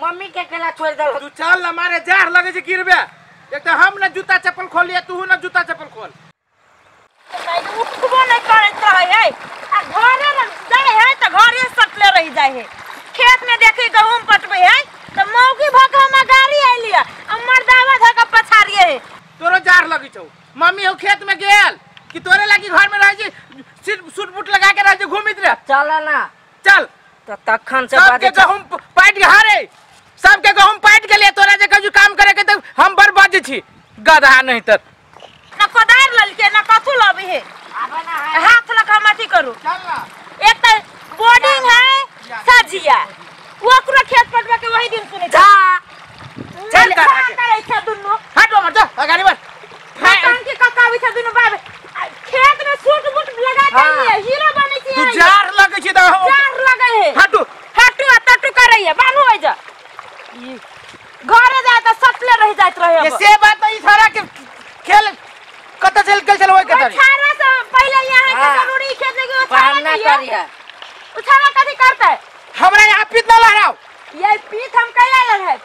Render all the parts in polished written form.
Mummy के केला छोड़ देल। तू चल ना मारे जार लगे छै गिरबे। एक त हम ना जूता चप्पल खोलिए तू ना जूता चप्पल खोल। उठबो नहीं करैत रहे है आ घरे जाय है त घरे सटले रह जाय है। खेत में देखी गहूम पटबै है त मौकी भक हम गाड़ी आइली आ मर्दावा धक पछाड़िए है। तोरो जार लगी छौ मम्मी हो खेत में गेल कि तोरे लागी घर में रह जी सिर्फ सूट बूट लगा के रह जी घूमित रह। चल ना चल त तखन से सबके गहूम पाट के हारे सबके गहूम पाट गेले तोरा जे कजू काम करे के त हम बर्बाद छी गधा नहीं त ना कोदार ललके ना कथु लबे है हाथ लगा हम अथी करू। चल ना एक त बोर्डिंग है सजिया ओकरो खेत पटवा के वही दिन सुने जा चल करे छै दुन्नु हट हमर जा अगाड़ी बढ़। कान के ककाबी छै दुन्नु बाब खेत में सूट बूट लगा के लिए हीरो बनै छी। तू जार लगे छी त जार लगे है हटू हटू आ तटू करे है बान्हू है जा घरे जा त सटले रह जाइत रहे। ये से बात ई सारा के खेल कत चल गेल चल ओइ कत छारा से पहले यहां के जरूरी खेत के उछारा नहीं करिए। उछारा कथि करता है हमरा यहाँ पीत न लहराओ। ये पीत हम कैला लहराए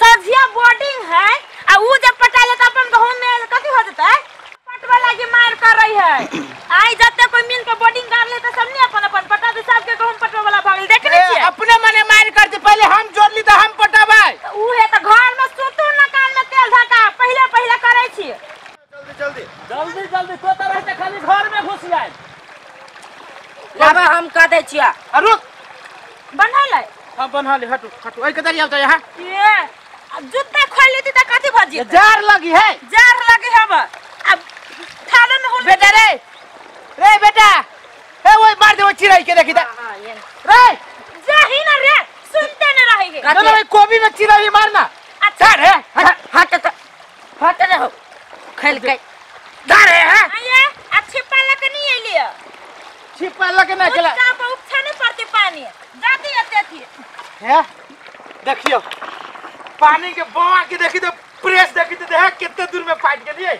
सझिया बोर्डिंग है आ उ जब पटा लेता अपन गहूम में कथि हो जता है पटवा लागी मार कर रही है। आई जते कोई मिल के बोर्डिंग कर ले त सबने अपन अपन पटा दे सबके गहूम पटवा वाला भागल देखने छियै। अपने मने मार करते पहले हम जोड़ ली त हम पटाबै उ है त घर में सुतू न कान में तेल धका पहले पहले करै छियै। जल्दी जल्दी जल्दी जल्दी तो तरह से खाली घर में घुस जाए। बाबा हम कह दै छियै रुक बन्हल है हम बन्हल हटू हटू ओइ कतरी आउ त यहां ये अब जूता खोल लेती त कथि भजी जार लगी है जार लगी है अब थाले में हो बेटा रे रे बेटा ए ओइ मार दे ओ चिड़ै के देखी त हां ये रे जाही ना रे सुनते न रहेगे ना ना कोबी में चिड़ै मारना। अच्छा रे हट हट हट रे हो खेल के धार है हां ये आ छिपा लके नहीं आइली छिपा लके ना केला उसका पर उपछा नहीं पड़ती पानी जाती आती थी है। देखियो पानी के बवा के देखी तो प्रेस देखी तो देख कितने दूर में फाट गेलिए।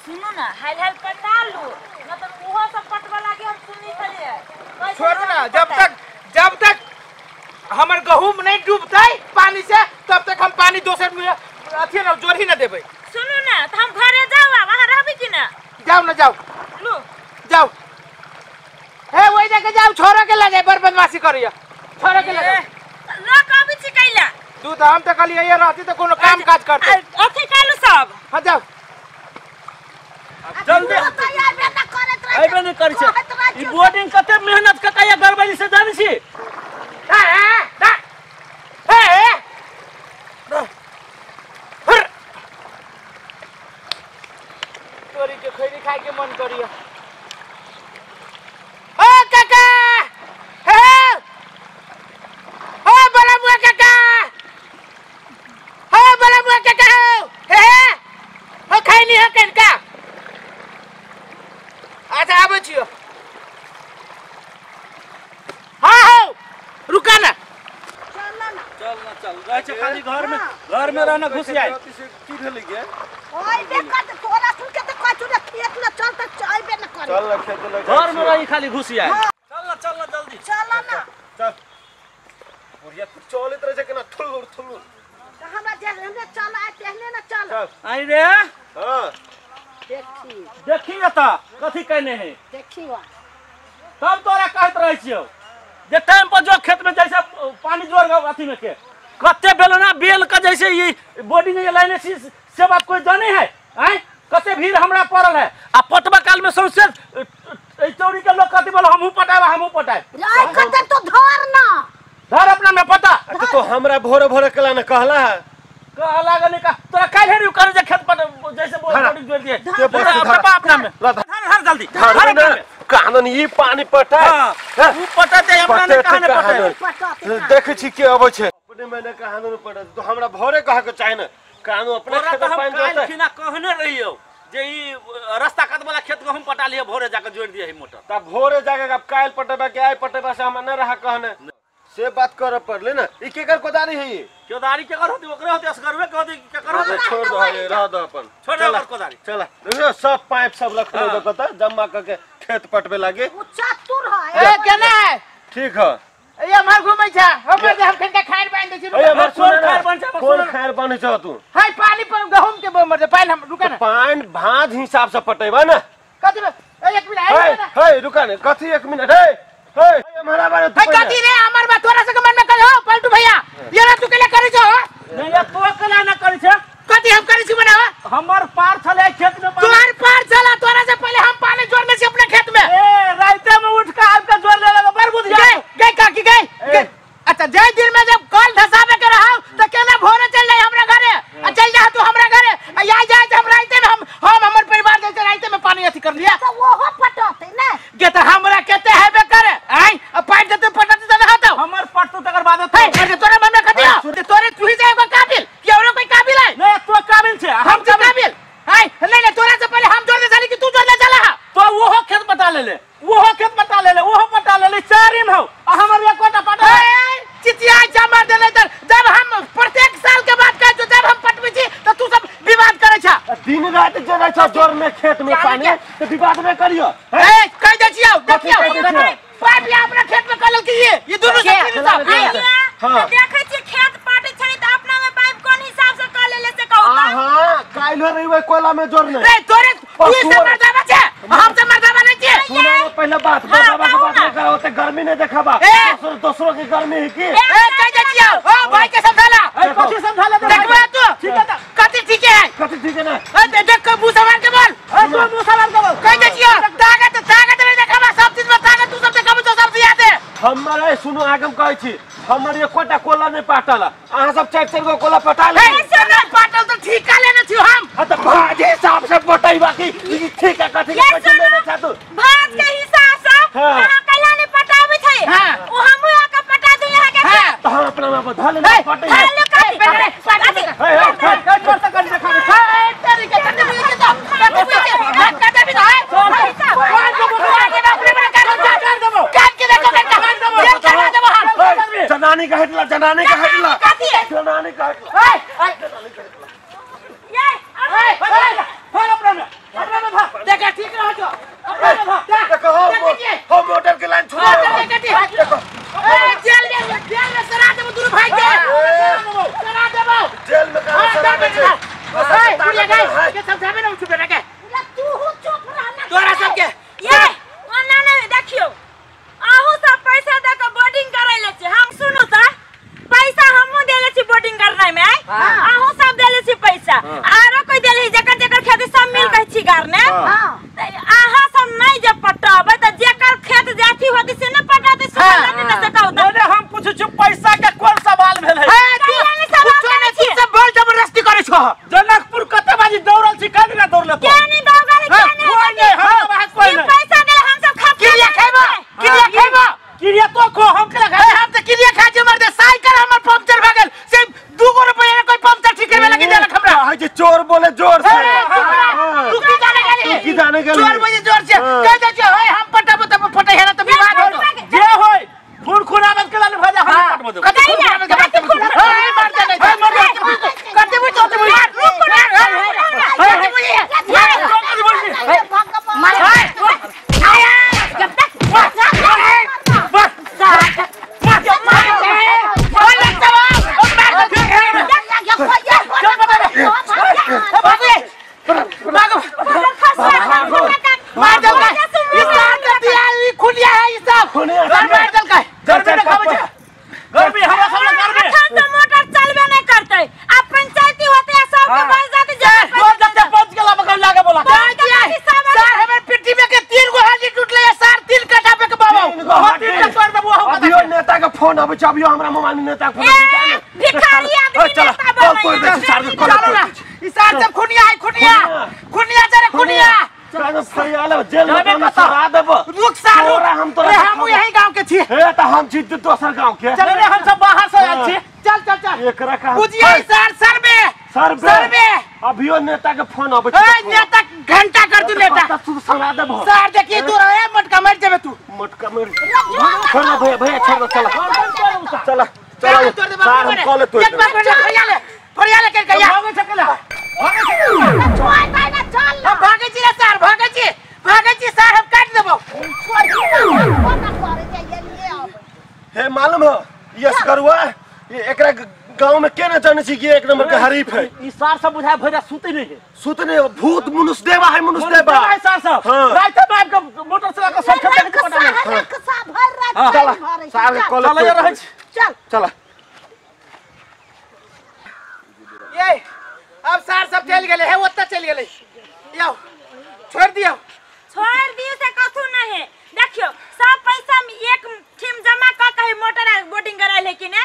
सुनो ना हाल हाल पटा लू न त उहो सब पटवा लागी हम सुनी छलिए। छोड़ो ना जब तक हमर गहूम नहीं डूबतै पानी से तब तक हम पानी दोसर में अथी न जोड़ ही न देबै। सुनो ना त हम घरे जाऊ वहां रहबी कि ना जाओ ना जाओ लू जाओ हे वही जगह जाओ छोरा के ले जाए बड़ बदमाशी करिया छोरा के ले जाओ लो कभी छी कैला तू त हम त कहलिए ये रहती त कोनो काम काज करते अथी कालू सब। हां जाओ जल्दी आइबे नहीं करै छै ई बोर्डिंग कते मेहनत क के गड़बड़ी से जानै छी। तोरी के खैरी खाए के मन करिया। ओ काका हे ओ बड़ा बुआ काका हो बड़ा बुआ काका हे हो खैनी हो कनका। अच्छा आबै छियो। हां हो रुका ना चल ना चल ना चल रह छै खाली घर में रहना घुस जाए की भेलै गे ओइ देखत तोरा सुन के त कछु ने खेत न चल त आइबे न करे चल ना खेत ल घर में रही खाली घुस जाए। चल ना जल्दी चल ना चल बुढ़िया तू चलैत रहे छै केना थुलुर थुलुर त हमरा जेहने चल आइ तेहने न चल आई रे। हां देखी देखी न त कथि कहने है देखी वा तब तोरा कहत रहै छियौ जे टाइम पर जो खेत में जैसे पानी जोर अथी में के कते बेलना बेल के जैसे ये बोर्डिंग ये लाइन छी से बात कोई जाने है आय कते भीड़ हमरा पड़ल है आ पटवा काल में सौंसे ए चौरी के लोग कथि बोल हमहू पटाब हमहू पटाब राय कते तो धर ना धर अपना में पटा। अच्छा तो हमरा भोरे भोरे कला न कहला है कहला गने का तोरा काल्हि हेरी कर जे खेत पट जैसे बोर्डिंग जोड़ दिए पटा अपना में धर धर जल्दी धर अपना में कानन ई पानी पटा उ पटाते हमरा ने कहाने पटे देखै छी के अबै छै अपने मैंने कहानो पड़े तो हमरा भोरे कह के चाहे न कानो अपने खेत में पानी काल्हि खिना कहने रहियो जे ई रास्ता कात वाला खेत गहूम पटा लिये भोरे जाके जोड़ दिए मोटर त भोरे जाके अब काल्हि पटेबा के आइ पटेबा से हमरा न रहा कहने से बात करे पड़ले ना। ई केकर कोदारी है? ई कोदारी केकर होती? ओकरे होती, असगरवे के होती, केकर होती? छोड़ दो, रह दो अपन, छोड़ दो ओकर कोदारी। चला देखियो सब पाइप सब रखलो दो कत जमा करके खेत पटबे लागे। उ चतुर है। ए केना है? ठीक है। ए हमर घुमै छ, हमर जे हम खनका खाइर बांध दै छी। ए हमर सुन खैर बनै छ तू हाय पानी पर गहूम के मर जा पानी हम रुका ना पानी भाज हिसाब से पटेबा ना कथि ए एक मिनट हे हे रुका ना कथि एक मिनट हे हे हमारा बारे तू कथि रे हमर बात तोरा से के मन में कह हो पलटू भैया ये ना तू केला करै छो नहीं ये तो केला ना करै छे कथि हम करै छी बनावा हमर पार छले खेत में तोहर पार छला तोरा से पहले हम पानी जोड़ने छी अपने खेत में ए राइते में उठ के आब के जोड़ ले लगा बड़ बुझ गए गए काकी गए अच्छा जय दिन में जब कल धसावे के रहा त केना भोरे चल जाई हमरा घरे आ चल जा तू हमरा घरे आ या जाए हम राइते में हम हमर परिवार जैसे राइते में पानी अथी कर लिया तो ओहो पटते ना के त हमरा केते हेबे करे आई आ पाट देते पटते त ना हटो हमर पटतो तकर बाद हे अरे तोरे मन में कथिया तोरे तू ही जाएगा काबिल कि औरो कोई काबिल है नहीं तू काबिल छे हम तो काबिल हाय नहीं नहीं तोरा से पहले हम जोड़ दे साली कि तू जोड़ ले चला तो ओहो खेत बता ले ले ओहो खेत बता ले ले ओहो बता ले ले चारिम हो आ हमर एकोटा पटा चिचिया जमा देले तर जब हम प्रत्येक साल के बात कहै छौ जब हम पटबै छी त तू सब विवाद करै छ दिन रात जरै छ जोर में खेत में पानी त विवाद में करियो ए कह दै छियौ देखियौ पाइप या अपना खेत में कलल की ये दोनों से तीन सब हां देखै छी खेत पाटै छै त अपना में पाइप कोन हिसाब से क लेले से कहू त हां काइलो रही कोला में जोर ने रे तोरे तू से मर्दावा छे हम से मर्दावा नहीं छे सुनो पहले बात मर्दावा के बात नहीं करो त गर्मी नहीं देखाबा दूसरों दूसरों की गर्मी है की ए कह दै छियौ ओ भाई के समझाला ए कथि समझाला देखबा तू ठीक है त कथि ठीक है कथि ठीक है ना ए देख के मुंह सवार के बोल ए तू मुंह सवार के बोल कह दै छियौ ताकत ताकत नहीं देखाबा सब चीज में ताकत तू सब देखाबा तो सब याद है हमर सुनो आगम कहै छी हमर एकोटा कोला नहीं पाटल अहाँ सब चार चार गो कोला पटा ले ए पाटल त ठीका लेने छी हम हां त भाज हिसाब से पटैबा की ठीक है कथि के पैसा लेने छ तू भाज के हिसाब से अहाँ कैला नहीं पटाबै छै ओ हमहु आके पटा दू यहाँ के त हम अपना में धल ले पटै हे हे हे कर त कर देखाबै ए तेरी के कते बुझे के तो कते बुझे के कते भी है कौन को बुझा के अपने बड़ा कर देबो काट के देखो काट देबो जेल करवा देबो हम जनानी का हटला जनानी का हटला जनानी का हटला ए ये ए भाग अपना में भाग देखा ठीक रहो जो अपना में भाग देखो हम मोटर के लाइन छोड़ देखो ए जेल में सरा देबो दुनु भाई के सरा देबो जेल में का सरा देबो ए बुढ़िया गई के समझाबे ना चुप रह के तू चुप रहना तोरा सब के ये ओना नहीं देखियो आहू सब पैसा दे के बोर्डिंग करैले छी हम सुनू त पैसा हमहु देले छी बोर्डिंग करनाय में आहू सब देले छी पैसा आरो कोई देले जेकर जेकर खेत सब मिल के छी गारने आहा सब नहीं जे पटाबे त जेकर खेत जाथी होती से न पटाते से नहीं से कहू त नहीं हम पूछै छी पैसा के कोन सवाल भेल है ए तू तू सब बल जबरदस्ती करै छो जनकपुर कते बाजी दौड़ल छी काहे ना दौड़ले के नहीं दौड़ल के नहीं कोई नहीं हमरा बात कोई नहीं पैसा देले हम सब खा क्रिया खेबो क्रिया खेबो क्रिया तो खो हम के लगा हम त क्रिया खा जे मर दे साइकिल हमर पंक्चर भ गेल से 2 गो रुपया में कोई पंक्चर ठीक करबे लगी देलक हमरा है जे चोर बोले जोर से तू की जाने गेली तू की जाने गेली चोर बोले जोर से कह दे जे होय हम पटाबो त फटे हेरा त विवाद हो जे होय खून खुनाबत के लाल भजा हम पटबो देबो कथि खून खुनाबत के बात ए मार दे नहीं मार दे कथि बुझ तो मार कथि बुझ मार आया जब तक फोन आबै छै अभियो हमरा मोबाइल में नेता फोन आबै छै भिखारी आदमी नेता कॉल तोड़ दै छै सार के कॉल चलो ना ई सार सब खुनिया है खुनिया खुनिया जरे खुनिया चल फरियाल जेल में हम सरा देबो रुक सार तोरा हम तोरा हम यही गांव के छी हे त हम छी दोसर गांव के चल रे हम सब बाहर से आयल छी चल चल चल एकरा का बुझिए सार सर्वे सर्वे सर्वे अभियो नेता के फोन आबै छै ए नेता घंटा कर तू नेता तू सरा देबो सार देखिए तू रे मटका मर जेबे तू मटका मर छोड़ ना भैया भैया छोड़ चला चला चला सार हम कॉल तोड़ एक बार फरियाले फरियाले कर गया भागे सकला छोड़ दे ना चल हम भागे छी रे सार भागे छी भागे छी सार हम काट देबो हे मालूम हो यस करुआ ये एकरा गांव में के ना जाने छी कि एक नंबर के हरीफ है। ई सार सब बुझाय भैया सुते नहीं है। सुते नहीं, भूत मनुष्य देवा है, मनुष्य देवा है सार सब। रात में आबि के मोटर चला के सब खेत के पटा ले। भर रात चला सार के कॉल चला रहै छी। चल चला ये अब सार सब चल गेले है, ओत्ता चल गेले। यो छोड़ दियो, छोड़ दियो से कथु नहीं है। देखियो सब पैसा में एक ठिम जमा क के मोटर बोर्डिंग कराइल है कि ने,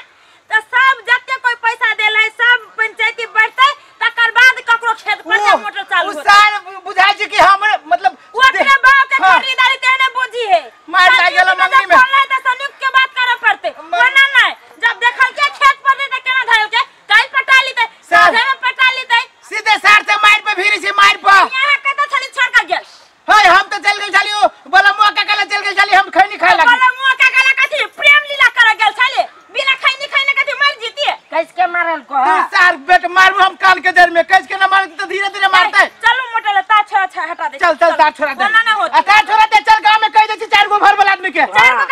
तो सब जते कोई पैसा देल है सब पंचायती बढ़तै तकर बाद ककरो खेत पर से मोटर चालू होतै। उ सार बुझाय छै कि हम मतलब ओकरे बाप के खरीदारी तेने बुझी है। मार लागि गेल मंगनी में। बोललै त संयुक्त के बात करे पड़तै, ओना नहीं। जब देखल के खेत पर दे त केना धरल के काल पटा लेतै, साझे में पटा लेतै। सीधे सार से मार पे भीरी छै, मार पर। यहां कत छली छोड़ के गेल। हाय हम त चल गेल छली, बोला मुआ काका चल गेल छली, हम खैनी खाय लागी। बोला मुआ काका कथि प्रेम लीला करे गेल छली, बिना खैनी खैने कथि मर जीती। कैस के मारल को सार बेट मारू हम कान के जर में, कैस के ना मारे त धीरे धीरे मारतै। चलू मोटर तार छोड़ा हटा दे। चल चल तार छोड़ा दे, ओना ना होत। आ तार छोड़ा दे, चल गांव में कह दे छी चार गो भर वाला आदमी के। चार गो